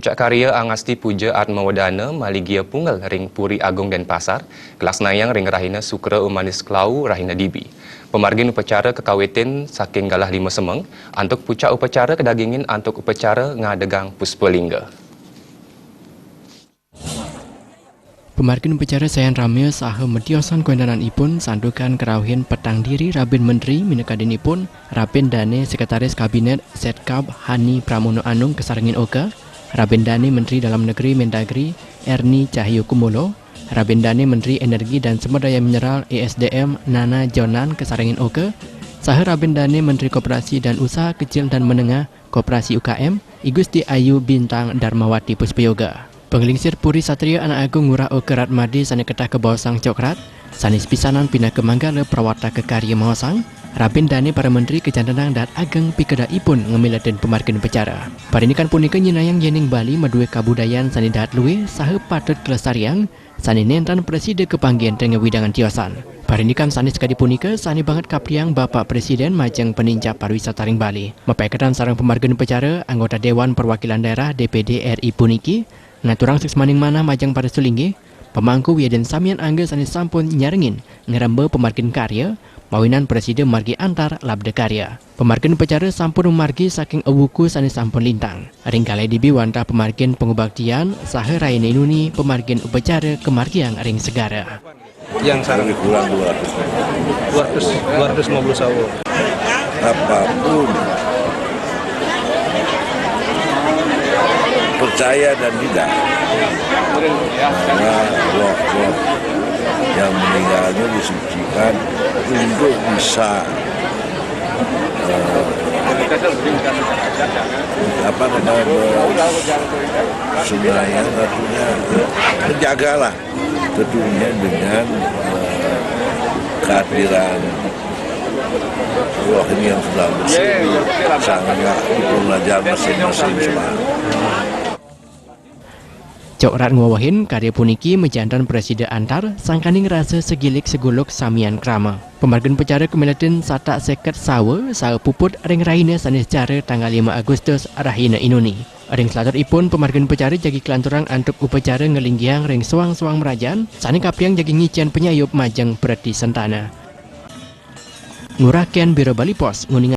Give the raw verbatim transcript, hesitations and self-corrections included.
Pucak karya Angasti Puja Atmawedana maligia pungel ring Puri Agung Denpasar, kalaksnayang ring rahina Sukra Umanis Klau rahina dibi. Pamargin upacara kakawitin saking galah lima semeng, antuk pucak upacara kadagingin antuk upacara ngadegang Puspalingga. Pamargin upacara sayan ramya saha matiosan kawentenanipun santukan karauhin petang diri Rabin Menteri minakadinipun Rabin Dane Sekretaris Kabinet Setkab Hani Pramono Anung kasarengin oka, Rabin Dane Menteri Dalam Negeri Mendagri Erni Cahyokumolo, Rabin Dane Menteri Energi dan Sumber Daya Mineral E S D M Nana Jonan kasarengin oka, saha Rabin Dane Menteri Koperasi dan Usaha Kecil dan Menengah Koperasi U K M, I Gusti Ayu Bintang Darmawati Puspayoga. Panglingsir Puri Satria Anak Agung Ngurah Oka Ratmadi sane ketah kabaosang Cokrat, sane pisanan pinaka manggala prawartaka karya maosang, Rabin Dane para menteri kajantenang dahat ageng pikeda ipun ngamiletin pamargin upacara. Parindikan punika nyinayang yening Bali madue kabudayan sane dahat luih saha patut kalestariang, sane nenten prasida kapanggihin ring wewidangan tiosan. Parindikan sane sakadi punika sane banget kapriang Bapak Presiden majeng panincap pariwisata ring Bali. Mapaiketan sareng pamargin upacara, anggota Dewan Perwakilan Daerah D P D R I puniki ngaturang suksmaning manah majeng para sulinggih, pamangku wiadin samian angga sane sampun nyarengin ngremba pamargin karya, mawinan prasida margi antar labda karya. Pamargin upacara sampun mamargi saking awuku sane sampun lintang. Ring kalih dibi wantah pamargin pangubaktian saha rahina inuni pamargin upacara kamargiang ring segara. Yang sareng. Lebih kurang dua ratus. Dua ratus, dua ratus lima puluh sawa. Apapun, percaya dan tidak, bahwa roh-roh yang meninggalnya disucikan untuk bisa, eh, apa namanya, sebenarnya, artinya, menjagalah tentunya dengan, eh, kehadiran roh ini yang sudah bersih di sana, di pengajar masing-masing semua. Cokrat ngwewehin karya puniki majanten prasida antar sangkaning rasa segilik seguluk samian krama. Pamargin upacara kamiletin satak seket sawa saha puput ring rahina sane secara tanggal lima Agustus rahina inuni. Ring salaturipun pamargin upacara jagi kalanturang antuk upacara nglinggihang ring soang-soang mrajan sane kapiang jagi ngicen panyayup majeng preti sentana. Ngurah Ken Biro Bali Pos nguninga